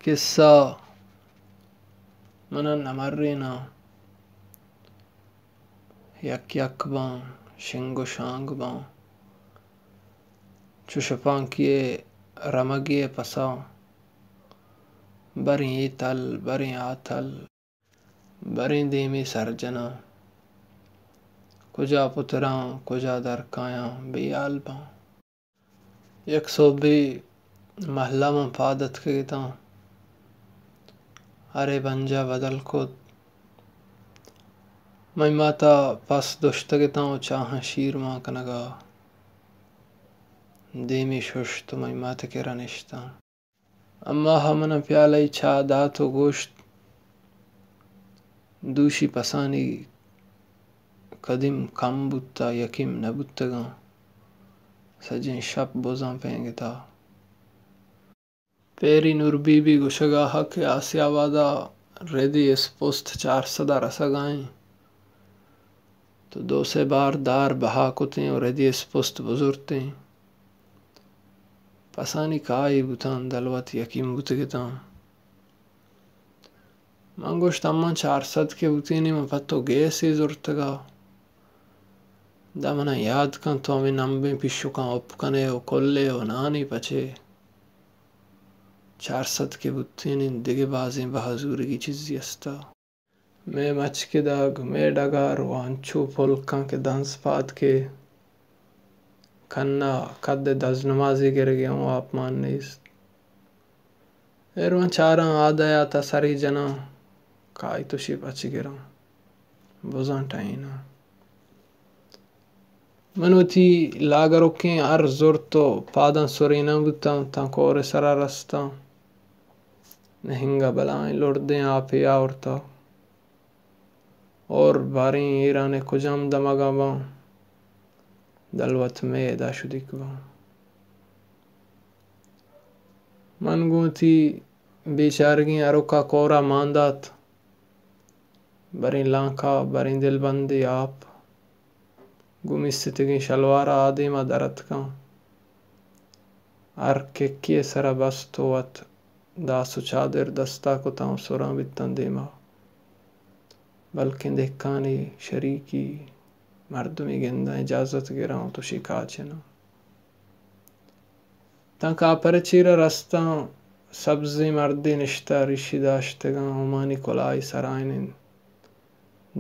کسہ من ءَ نہ مریناں، یک یک باں، شنگ ءُ شانگ باں، چو شپانکی ءِ رمگے ءِ پساں، بریں اے تل، بریں آ تل، بریں دیمے سر جناں، کجا پتراں، کجا در کایاں، بے ہال باں۔ یک سہبے مہلہ من پاد اتکگ اتاں، ہرے بنجاہ بدل کت۔ منی مات ءَ پس دشتگ اتاں ءُ چاہاں شیر مان کنگ ءَ۔ دیمی ششت ءُ منی مات ءِ کرا نشتاں۔ اماں ءَ من ءَ پیالہ ءِ چاہ دات ءُ گوشت، دوشی پسانی کدیم کم بوت ءَ یکیم نہ بوتگاں۔ سجیں شپ بزاں پینگتا۔ پیری نور بی بی گوشگ ءَ کہ آسیاباد ءَ ردی اسپست چار سد ءَ رسگ ءَ ایں۔ تو دو سے بار دار بہا کتیں ءُ ردی اسپست بزرتیں۔ پسانی کاہی بوتاں، دلوت یکیم بوتگ اتاں۔ من گوشت، اماں چار سد کہ بوتینیں، من پہ تو گیسے زرتگ ءَ۔ داں من ءَ یاد کنت، تو ہمے نمبیں پیشکاں اپ کن ئے ءُ کل ئے ءُ نانی پچ ئے۔ چار سد کہ بوتینیں، دگہ بازیں بہا زورگی چیزے است ءَ۔ مئے مچکدگ، مئے ڈگار ءُ انچو پلکاں کہ دنز پاد کہ کنا کد ءِ دزنمازے گرگ ءَ اوں آپ مان نیست۔ ایر من چاراں آ دیات ءَ سری جناں، کائی تشی پچ گراں، بزاں ٹہیناں۔ من وتی لاگرکیں ہر زرت ءُ پاداں سریناں بوتاں، تاں کور ءِ سرا رستاں۔ نہنگ ءَ بلاہیں لردیں آپے آورتہ۔ اور باریں ایران ءِ کجام دمگاں باں، دلوت مئے ادا شدیک باں۔ من گوں وتی بیچارگیں ہرک ءَ کور ءَ مان دات۔ بریں لانک ءَ، بریں دلبندے آپ، گوں میستگیں شلوار ءَ آ دیم ءَ در اتکاں۔ ہر ککی ءِ سرا بست ءُ وت داس ءُ چادر دست ءَ کتاں ءُ سراں بیتاں دیم ءَ۔ بلکیں دہکانے، شریکی، مردمے گنداں، اجازت گراں ءُ تشی کاچناں۔ تاں کاپر ءِ چیر ءَ رستاں، سبزیں مردے نشتہ، ریشی داشتگاں، اومانی کلاہے سرائین انت،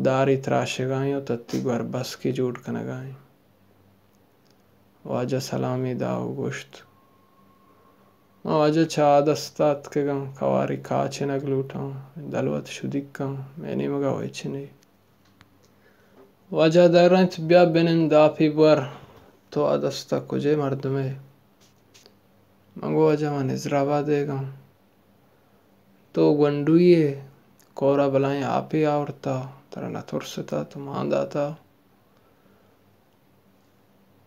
دارے تراشگا ایں ءُ تتی گوربسکے جوڑ کنگا ایں۔ واجہ سلامے دا ءُ گوشت، من واجہ چہ آ دست ءَ اتکگاں، کواری کاچنگ لوٹاں، دلوت شدیکاں، مئے نیمگا ءُ ہچ نے۔ واجہ درائینت، بیا بنند آپے بور، تو آ دست ءَ کجئے مردمے؟ من گو، واجہ من نظرآباد ئیگاں۔ تو گونڈوے ئے، کور ءَ بلاہیں آپے آورتہ، ترا نہ ترستہ، تو مان داتہ۔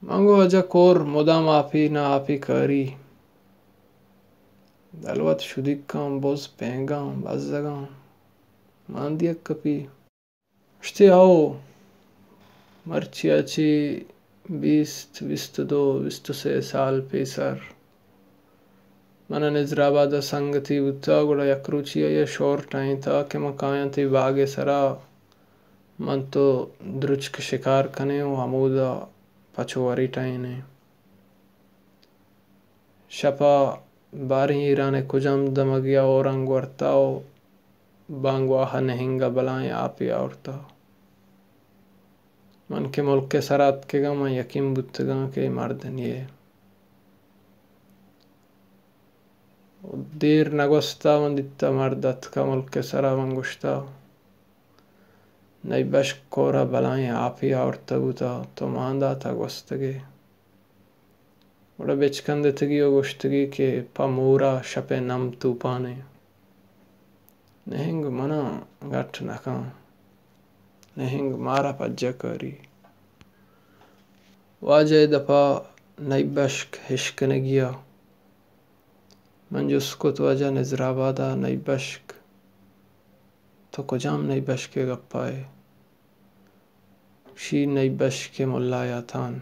من گو، واجہ کور مدام آپے نہ آپے کاری۔ دلوت شدیکاں، بز پینگاں، بزگاں، مان دیگ کپی۔ گوشتی، ہئو، مرچی ءَ چہ بیست، بیست ءُ دو، بیست ءُ سے سال پیسر من ءَ نظرآباد ءَ سنگتے بوتہ، گڑا یک روچے آئی ءَ شور ٹہینتہ کہ من کایاں تئی باگ ءِ سرا، من تو درچک شکار کنیں ءُ ہمودا پچ ءُ وری ٹہینیں۔ شپ ءَ باریں ایران ءِ کجام دمگے ءَ اورنگ ورتہ ءُ بانگواہ ءَ نہنگ ءَ بلاہیں آپے آورتہ۔ من کہ ملک ءِ سرا اتکگاں، من یکین بوتگاں کہ اے مرد نیے۔ دیر نہ گوستہ، من دیتہ مرد اتکہ ملک ءِ سرا، من گوشتہ، نئی بشک کور ءَ بلاہیں آپے آورتہ بوتہ، تو مان داتہ گوستگے۔ گڑا بچکندتگی ءُ گوشتگی کہ پہ مور ءَ شپ ءِ نم توپانے۔ نہنگ من ءَ گٹ نہ کن، نہنگ مارا پجہ کاری۔ واجہ ءِ دپ ءَ نئی بشک اشکنگی ءَ من جست کت، واجہ نظرآباد ءَ نئی بشک؟ تو کجام نئی بشک ءِ گپ ءَ ئے؟ شی نئی بشک ءِ ملا یاتان۔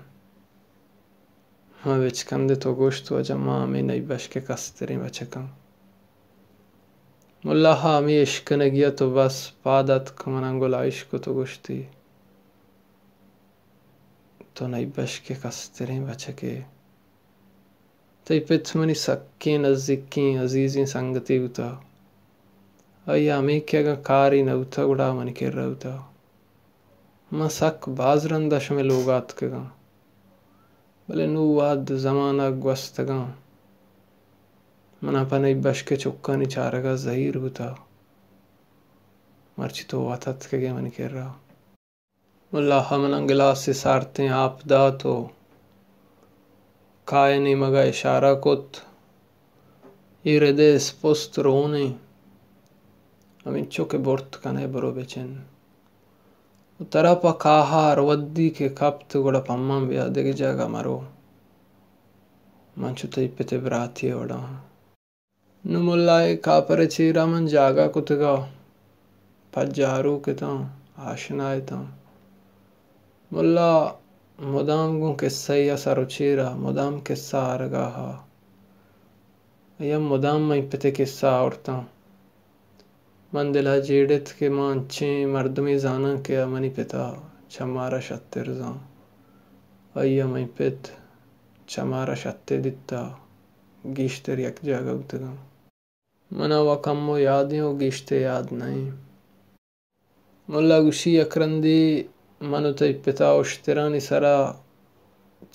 من بچکندت ءُ گوشت، واجہ ما ہمے نئی بشک ءِ کستریں بچکاں۔ ملا ءَ ہمے اشکنگی ات و بس پاد اتک، من ءَ گلائیش کت و گوشتی، تو نئی بشکے کستریں بچکے۔ تئی پت منی سکیں نزیکیں عزیزیں سنگتے بوتہ۔ آئی ءَ ہمے کہ اگاں کارے نہ بوتہ گڑا منی کرا بوتہ۔ من سک باز رند ءَ شمئے لوگ ءَ اتکگاں، بلے نوں وہد زمانگ گوستگاں۔ من ءَ پہ نئی بشک ءِ چکانی چارگ ءَ زہیر بوتہ۔ مرچی تو وت اتکگ ئے منی کرا۔ ملا ءَ من ءَ گلاسے سارتیں آپ دات و کاہ ءِ نیمگ ءَ اشارہ کت، اے رد ءِ اسپست رونیں، ہمینچو کہ برت کن ئے برو بچن۔ و ترا پہ کاہ ءَ ہر وھدی کہ کپت گڑا پہ من بیا، دگہ جاگہ مرو۔ من چو تئی پت ءِ براتے ءِ وڑا آں۔ نوں ملا ءِ کاپر ءِ چیرا من جاگہ کتگ ءَ پجاروک اتاں، آشنا اتاں۔ ملا مدام گوں کسہ ءَ سر و چیر ءَ، مدام کسہ آرگ ءَ ات۔ آئی ءَ مدام منی پت ءِ کسہ آورتاں۔ من دل ءَ جیڑت کہ ما انچیں مردمے زاناں کہ آ منی پت ءَ چہ مارا شتر زان۔ آئی ءَ منی پت چہ مارا شتر دیتہ، گیشتر یک جاگہ بوتگاں۔ من ءَ و کمو یادیں و گیشتر یاد نہ ایں۔ ملا گوشی، یک رندے من و تئی پت ءَ اشترانی سرا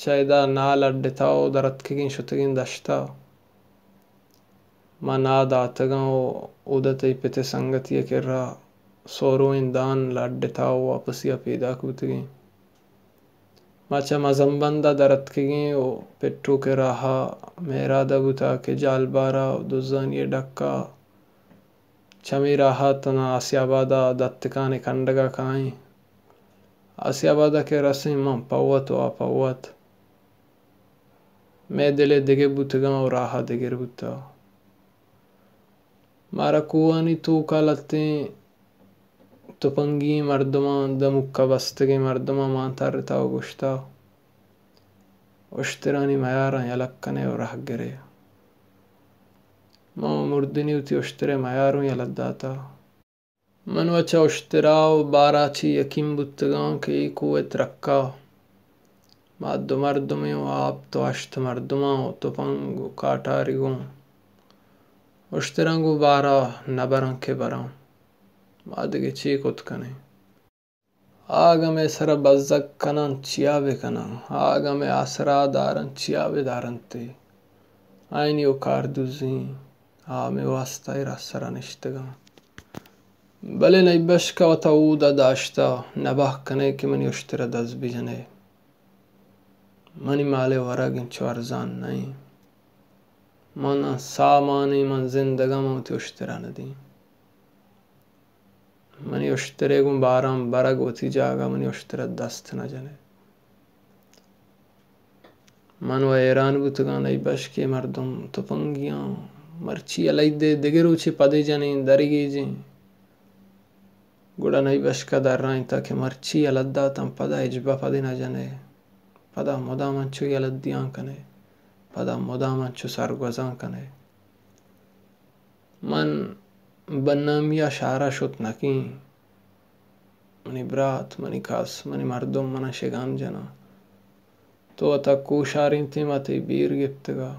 چہ ادا نال اڈتہ و در اتکگیں شتگیں دشت ءَ۔ ما ناد آتگاں و اودا تئی پت ءِ سنگتی ءِ کرا سوروئیں دان لڈتہ و واپسی ءَ پیداک بوتگیں۔ ما چہ مزن بند ءَ در اتکگیں و پٹوک ءِ راہ ءَ مہراد ءَ بوتہ کہ جالبار ءَ و دزانی ءِ ڈک ءَ چمے راہ ءَ تنا آسیاباد ءَ دتکان ءِ کنڈگ ءَ کائیں۔ آسیاباد ءَ کہ رسیں من پہ وت و آ پہ وت۔ مئے دل ءِ دگہ بوتگاں و راہ ءَ دگر بوتہ۔ مارا کوہانی توک ءَ لہتیں تپنگی مردماں، دمک ءَ بستگیں مردماں مان ترتہ و گوشتہ، اشترانی میاراں یلہ کن ئے و راہ گر ئے۔ ما مردنی وتی اشتر ءِ میار اوں یلہ داتہ۔ من و چہ اشترا و بارا چہ یکین بوتگاں کہ اے کوہ ءِ ترکا ما دو مردمیں و ہپت و ہشت مردماں و تپنگ و کاٹاری گوں اشتراں گوں بارا نہ براں کہ براں۔ ما دگہ چے کت کنیں؟ آ اگاں مئے سرا بزگ کناں، چیا بہ کناں؟ آ اگاں مئے آسرا داراں، چیا بہ دارنت؟ آیانی و کار دزیں، آ مئے واستا اے راہ سرا نشتگاں۔ بلے نئی بشک ءَ وتا اودا داشتہ، نباہ کن ئے کہ منی اشتر ءَ دز بہ جن ئے۔ منی مال ءِ ورگ انچو ارزان نہ ایں۔ من سامانیں، من زندگاں، من وتی اشتر ءَ نہ دیں۔ منی اشتر ءِ گوں باراں برگ وتی جاگہ، منی اشتر ءَ دست نہ جن ئے۔ من و حیران بوتگاں، نئی بشک ءِ مردم تپنگیاں، مرچی یلہ دئے، دگہ روچے پدے جنیں، درگیجیں۔ گڑا نئی بشک ءَ درائینتہ کہ مرچی یلہ داتاں، پدا ہچبر پدے نہ جن ئے، پدا مدام انچو یلہ دیان کن ئے، پدا مدام انچو سرگوزان کن ئے۔ من بدنامی ءَ شہر ءَ شت نہ کیں۔ منی برات، منی کس، منی مردم من ءَ شگان جناں۔ تو وتا کوشارینتیں، ما تئی بیر گپتگ ءَ۔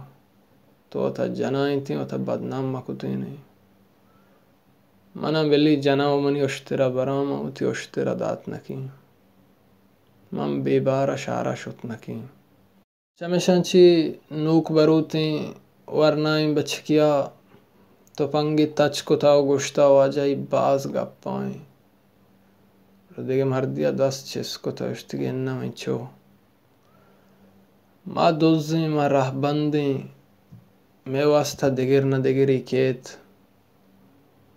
تو وتا جنائینتیں، وتا بدنام مکتین ئے۔ من ءَ بلی جناں و منی اشتر ءَ براں، من وتی اشتر ءَ دات نہ کیں۔ من بے بار ءَ شہر ءَ شت نہ کیں۔ چمیشاں چہ نوک بروتیں ورنائیں بچکیا تپنگے تچ کتا و گوشتا، واجہ، اے باز گپائیں۔ دگہ مردیا دست چست کتا، گوشتی کہ اناں انچو ما دزیں، ما رہبندیں، مئے واستا دگر نہ دگرے کیت،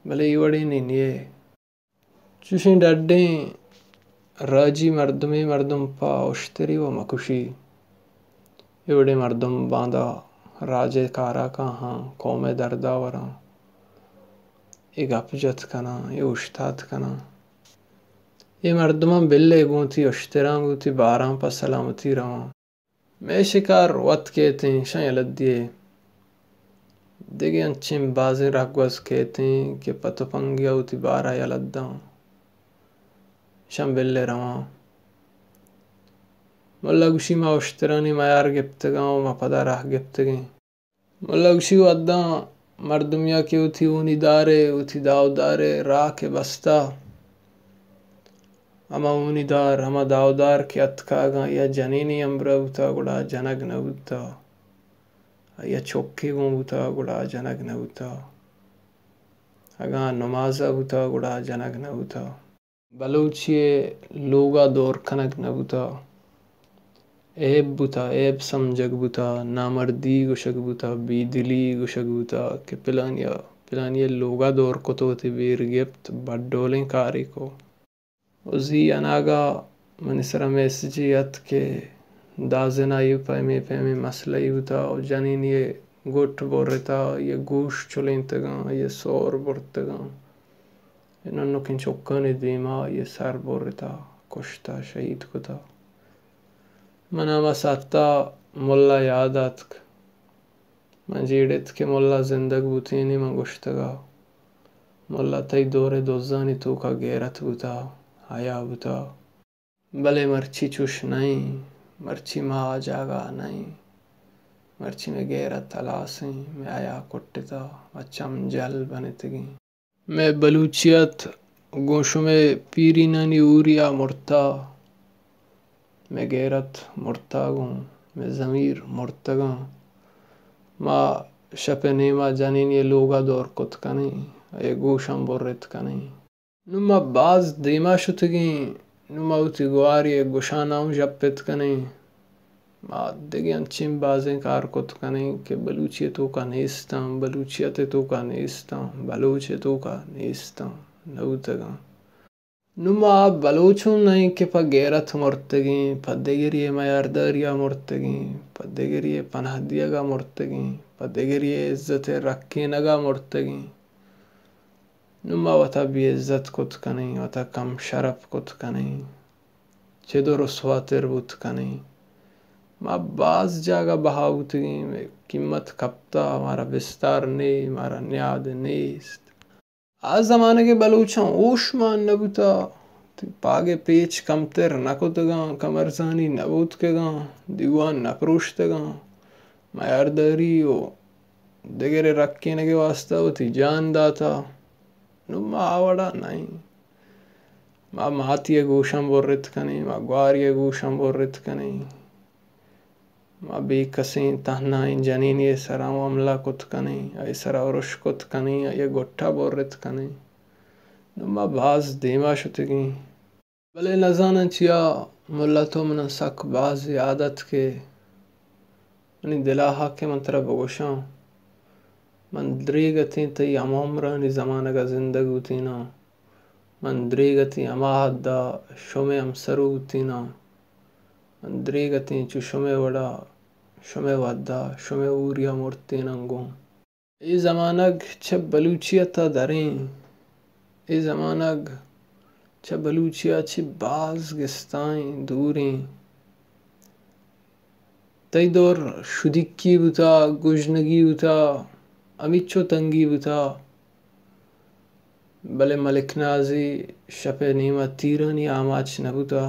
بلے اے وڑیں نی نیے۔ چوشیں ڈڈیں راجی مردمے مردم پہ اشتری و مکشی۔ اے وڑیں مردم باندا راج ءِ کارا کاہاں، قوم ءِ دردا وراں، اے گپ جت کناں، اے اوشتات کناں۔ اے مردماں بل ئے گوں وتی اشتراں، گوں وتی باراں پہ سلامتی رواں۔ مئے شکار وت کیتیں، شاں یلہ دیئے۔ دگہ انچیں بازیں رہگوز کیتیں کہ پہ تپنگیا وتی بارا یلہ داں، شاں بلے رواں۔ ملا گوشی، ما اشترانی میار گپتگاں و ما پدا راہ گپتگیں۔ ملا گوشی، وھداں مردمیا کہ وتی ہونی دارے، وتی داودارے راہ کہ بستا، ہما ہونی دار، ہما داودار کہ اتکاگاں یا جنینی ہمبراہ بوتا گڑا جنگ نہ بوتا، یا چکے گون بوتا گڑا جنگ نہ بوتا، اگاں نمازا بوتا گڑا جنگ نہ بوتا۔ بلوچی ء لوگا دور کنگ نہ بوتا، عیب بوتا، عیب سمجھگ بوتا، نامردی گوشگ بوتا، بے دلی گوشگ بوتا کہ پلانی ء، پلانی ء لوگا دور کت، وتی بیر گپت، بد ڈولیں کارے کو۔ و زی اناگا منی سرا میسجے ات کہ دازنائی پیمیں پیمیں مسئلہ ای بوتا و جنینی ء گٹ برتا، آئی ء گوش چلینتگاں، آئی ء سور برتگاں۔ اے ننکیں چکانی دیما آئی ء سر برتا، کشتا، شہید کتا۔ من ہما ساعتا ملا یاد آتک۔ من جیڑت کہ ملا زندگ بوتینی، من گوشتگا، ملا، تئی دور ء دزانی توکا غیرت بوتا، حیا بوتا۔ بلے مرچی چوش نہ ایں، مرچی ما آ جاگہ ء نہ ایں۔ مرچی مئے غیرت ہلاس ایں، مئے حیا کٹتا، ما چم جل بنتگیں۔ مئے بلوچیت گوں شمئے پیرینانی ہوری ء مرتا، مئے غیرت مرتا گوں، مئے ضمیر مرتگاں۔ ما شپ ء نیما جنینی ء لوگا دور کت کنیں، اے گوشاں برت کنیں۔ نوں ما باز دیما شتگیں، نوں ما وتی گواری ء گوشاناں ہوں ژپت کنیں۔ ما دگہ انچیں بازیں کار کت کنیں کہ بلوچی ء توکا نیستاں، بلوچیت ء توکا نیستاں، بلوچ ء توکا نیستاں، نہ بوتگاں۔ نوں ما آ بلوچ ہوں نہ ایں کہ پہ غیرت مرتگیں، پہ دگری ء میارداری ء مرتگیں، پہ دگری ء پناہ دیگ ء مرتگیں، پہ دگری ء عزت ء رکینگ ء مرتگیں۔ نوں ما وتا بے عزت کت کنیں، وتا کم شرپ کت کنیں، چد و رسواتر بوت کنیں۔ ما باز جاگہ بہا بوتگیں، مئے قیمت کپتا، مارا بستار نے، مارا نیاد نیست۔ آ زمانگ ء بلوچاں ہوش مان نہ بوتا، پاگ ء پیچ کمتر نہ کتگاں، کمرزانی نہ بوتکگاں، دیوان نہ پروشتگاں، میارداری و دگرے رکینگ ء واستا وتی جان داتا۔ نوں ما آ وڑا نہ ایں۔ ما ماتی ء گوشاں برت کنیں، ما گواری ء گوشاں برت کنیں۔ ما بے کسیں تہنائیں جنینے ء سرا اوں حملہ کت کنیں، آئی ء سرا ارش کت کنیں، آئی ء گٹا برت کنیں۔ نوں ما باز دیما شتگیں۔ بلے نزاناں چیا ملا تو منا سک باز یاد اتکے۔ منی دل ء حق ء من ترا بگوشاں، من دریگتیں تئی ہم عمرانی زمانگ ء زندگ بوتیناں۔ من دریگتیں ہما حد ء شمئے ہمسرو بوتیناں۔ من دریگتیں چو شمئے وڑا شمئے وھد ء شمئے ہوری ء مرتیناں گوں۔ اے زمانگ چہ بلوچیت ء دریں۔ اے زمانگ چہ بلوچی ء چہ باز گستائیں، دوریں۔ تئی دور شدیکی بوتا، گژنگی بوتا، ہمیچو تنگی بوتا، بلے ملک نازی شپ ء نیم ء تیرانی آماچ نہ بوتا۔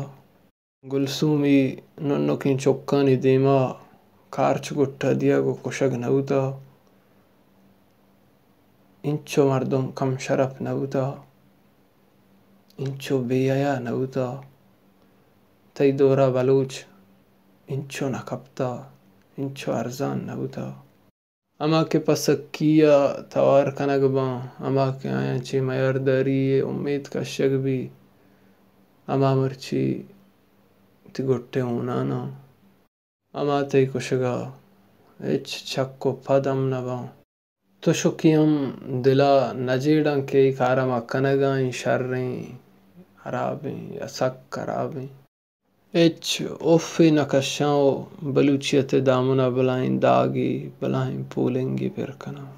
گلسومی ننکیں چکانی دیما کارچ گٹا دیگ و کشگ نہ بوتا، انچو مردم کم شرپ نہ بوتا، انچو بے حیا نہ بوتا۔ تئی دورا بلوچ انچو نہ کپتا، انچو ارزان نہ بوتا۔ ہما کہ پہ سکی ء توار کنگ باں، ہما کہ آیاں چہ میارداری ء امیت کشگ بی، ہما مرچی تئی گٹ ء ہوناناں، ہما تئی کشگ ء ہچ چک و پد ہم نہ باں۔ تو شکی ہم دل ء نہ جیڑاں کہ اے کار ء ما کنگ ء ایں شریں، ہرابیں یا سک ہرابیں۔ ہچ افے نہ کشاں و بلوچیت ء دامن ء بلاہیں داگے، بلاہیں پولنگے پر کناں۔